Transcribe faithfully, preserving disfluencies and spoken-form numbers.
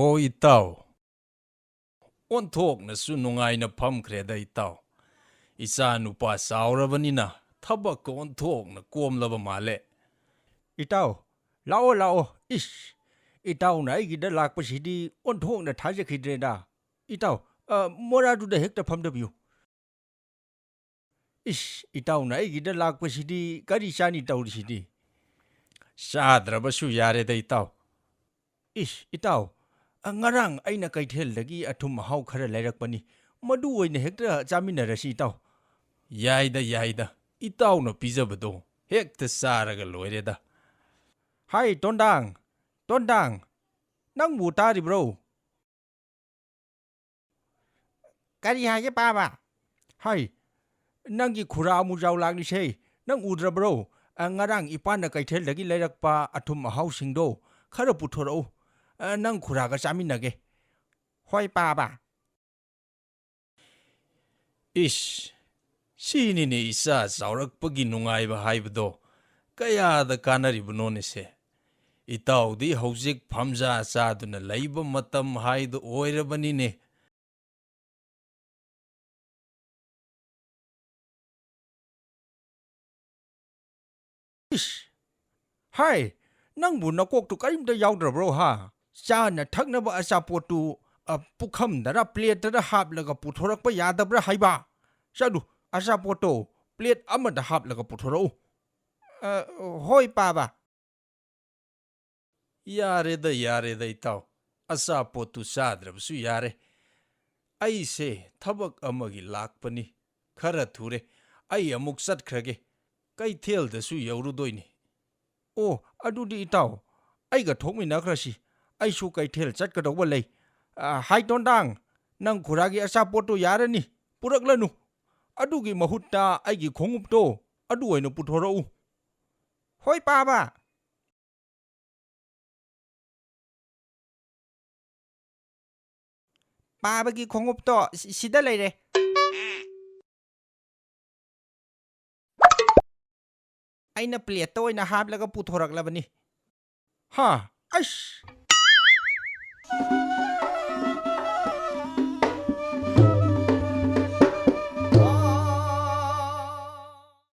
ꯑꯣ ꯏꯇꯥꯎ, ꯑꯣꯟꯊꯣꯛꯅꯁꯨ ꯅꯨꯡꯉꯥꯏꯅ ꯐꯝꯈ꯭ꯔꯦꯗ ꯏꯇꯥꯎ꯫ ꯏꯆꯥ ꯅꯨꯄꯥ ꯆꯥꯎꯔꯕꯅꯤꯅ ꯊꯕꯛꯀ ꯑꯣꯟꯊꯣꯛꯅ ꯀꯣꯝꯂꯕ ꯃꯥꯜꯂꯦ꯫ ꯏꯇꯥꯎ, ꯂꯥꯛꯑꯣ, ꯂꯥꯛꯑꯣ꯫ ꯏꯁ, ꯏꯇꯥꯎꯅ ꯑꯩꯒꯤꯗ ꯂꯥꯛꯄꯁꯤꯗꯤ ꯑꯣꯟꯊꯣꯛꯅ ꯊꯥꯖꯈꯤꯗ꯭ꯔꯦꯗ꯫ ꯏꯇꯥꯎ, ꯑ, ꯃꯣꯔꯥꯗꯨꯗ ꯍꯦꯛꯇ ꯐꯝꯗꯕꯤꯌꯨ꯫ ꯏꯁ, ꯏꯇꯥꯎꯅ ꯑꯩꯒꯤꯗ ꯂꯥꯛꯄꯁꯤꯗꯤ ꯀꯔꯤ ꯆꯥꯅꯤ ꯇꯧꯔꯤꯁꯤꯗꯤ? ꯆꯥꯗ꯭ꯔꯕꯁꯨ ꯌꯥꯔꯦꯗ ꯏꯇꯥꯎ꯫ ꯏꯁ, ꯏꯇꯥꯎ, ꯑ, ꯉꯔꯥꯡ ꯑꯩꯅ ꯀꯩꯊꯦꯜꯗꯒꯤ ꯑꯊꯨꯝ ꯑꯍꯥꯎ ꯈꯔ ꯂꯩꯔꯛꯄꯅꯤ, ꯃꯗꯨ ꯑꯣꯏꯅ ꯍꯦꯛꯇ ꯆꯥꯃꯤꯟꯅꯔꯁꯤ ꯏꯇꯥꯎ꯫ ꯌꯥꯏꯗ, ꯌꯥꯏꯗ, ꯏꯇꯥꯎꯅ ꯄꯤꯖꯕꯗꯣ ꯍꯦꯛꯇ ꯆꯥꯔꯒ ꯂꯣꯏꯔꯦꯗ꯫ ꯍꯥꯏ, ꯇꯣꯟꯗꯥꯡ, ꯇꯣꯟꯗꯥꯡ, ꯅꯪꯕꯨ ꯇꯥꯔꯤꯕ꯭ꯔꯣ? ꯀꯔꯤ ꯍꯥꯏꯒꯦ ꯄꯥꯕ? ꯍꯥꯏ, ꯅꯪꯒꯤ ꯈꯨꯔꯥ ꯑꯃꯨꯖꯥꯎ ꯂꯥꯛꯂꯤꯁꯦ ꯅꯪ ꯎꯗ꯭ꯔꯕ꯭ꯔꯣ? ꯑ, ꯉꯔꯥꯡ ꯏꯄꯥꯅ ꯀꯩꯊꯦꯜꯗꯒꯤ ꯂꯩꯔꯛꯄ ꯑꯊꯨꯝ ꯑꯍꯥꯎꯁꯤꯡꯗꯣ ꯈꯔ ꯄꯨꯊꯣꯔꯛꯎ꯫ ꯑ, ꯅꯪ ꯈꯨꯔꯥꯒ ꯆꯥꯃꯤꯟꯅꯒꯦ꯫ ꯍꯣꯏ ꯄꯥꯕ꯫ ꯏꯁ, ꯁꯤꯅꯤꯅꯦ ꯏꯆꯥ ꯆꯥꯎꯔꯛꯄꯒꯤ ꯅꯨꯡꯉꯥꯏꯕ ꯍꯥꯏꯕꯗꯣ꯫ ꯀꯌꯥꯗ ꯀꯥꯟꯅꯔꯤꯕꯅꯣꯅꯦꯁꯦ? ꯏꯇꯥꯎꯗꯤ ꯍꯧꯖꯤꯛ ꯐꯝꯖꯥ ꯆꯥꯗꯨꯅ ꯂꯩꯕ ꯃꯇꯝ ꯍꯥꯏꯗꯨ ꯑꯣꯏꯔꯕꯅꯤꯅꯦ꯫ ꯏꯁ! ꯍꯥꯏ, ꯅꯪꯕꯨ ꯅꯀꯣꯛꯇꯨ ꯀꯔꯤꯝꯇ ꯌꯥꯎꯗ꯭ꯔꯕ꯭ꯔꯣ ꯍꯥ? ꯆꯥꯅ ꯊꯛꯅꯕ ꯑꯆꯥꯄꯣꯠꯇꯨ, ꯑ, ꯄꯨꯈꯝꯗꯔ ꯄ꯭ꯂꯦꯠꯇꯔ ꯍꯥꯞꯂꯒ ꯄꯨꯊꯣꯔꯛꯄ ꯌꯥꯗꯕ꯭ꯔꯥ ꯍꯥꯏꯕ? ꯆꯠꯂꯨ, ꯑꯆꯥꯄꯣꯠꯇꯣ ꯄ꯭ꯂꯦꯠ ꯑꯃꯗ ꯍꯥꯞꯂꯒ ꯄꯨꯊꯣꯔꯛꯎ꯫ ꯑ, ꯍꯣꯏ ꯄꯥꯕ꯫ ꯌꯥꯔꯦꯗ, ꯌꯥꯔꯦꯗ ꯏꯇꯥꯎ, ꯑꯆꯥꯄꯣꯠꯇꯨ ꯆꯥꯗ꯭ꯔꯕꯁꯨ ꯌꯥꯔꯦ꯫ ꯑꯩꯁꯦ ꯊꯕꯛ ꯑꯃꯒꯤ ꯂꯥꯛꯄꯅꯤ, ꯈꯔ ꯊꯨꯔꯦ, ꯑꯩ ꯑꯃꯨꯛ ꯆꯠꯈ꯭ꯔꯒꯦ, ꯀꯩꯊꯦꯜꯗꯁꯨ ꯌꯧꯔꯨꯗꯣꯏꯅꯤ꯫ ꯑꯣ, ꯑꯗꯨꯗꯤ ꯏꯇꯥꯎ, ꯑꯩꯒ ꯊꯣꯛꯃꯤꯟꯅꯈ꯭ꯔꯁꯤ, ꯑꯩꯁꯨ ꯀꯩꯊꯦꯜ ꯆꯠꯀꯗꯧꯕ ꯂꯩ꯫ ꯑ, ꯍꯥꯏ ꯇꯣꯟꯗꯥꯡ, ꯅꯪ ꯈꯨꯔꯥꯒꯤ ꯑꯆꯥꯄꯣꯠꯇꯣ ꯌꯥꯔꯅꯤ, ꯄꯨꯔꯛꯂꯅꯨ꯫ ꯑꯗꯨꯒꯤ ꯃꯍꯨꯠꯇ ꯑꯩꯒꯤ ꯈꯣꯡꯎꯞꯇꯣ ꯑꯗꯨ ꯑꯣꯏꯅ ꯄꯨꯊꯣꯔꯛꯎ꯫ ꯍꯣꯏ ꯄꯥꯕ꯫ ꯄꯥꯕꯒꯤ ꯈꯣꯡꯎꯞꯇꯣ ꯁꯤ-, ꯁꯤꯗ ꯂꯩꯔꯦ꯫ ꯑꯩꯅ ꯄ꯭ꯂꯦꯠꯇ ꯑꯣꯏꯅ ꯍꯥꯞꯂꯒ ꯄꯨꯊꯣꯔꯛꯂꯕꯅꯤ꯫ ꯍꯥ? ꯑꯩꯁ!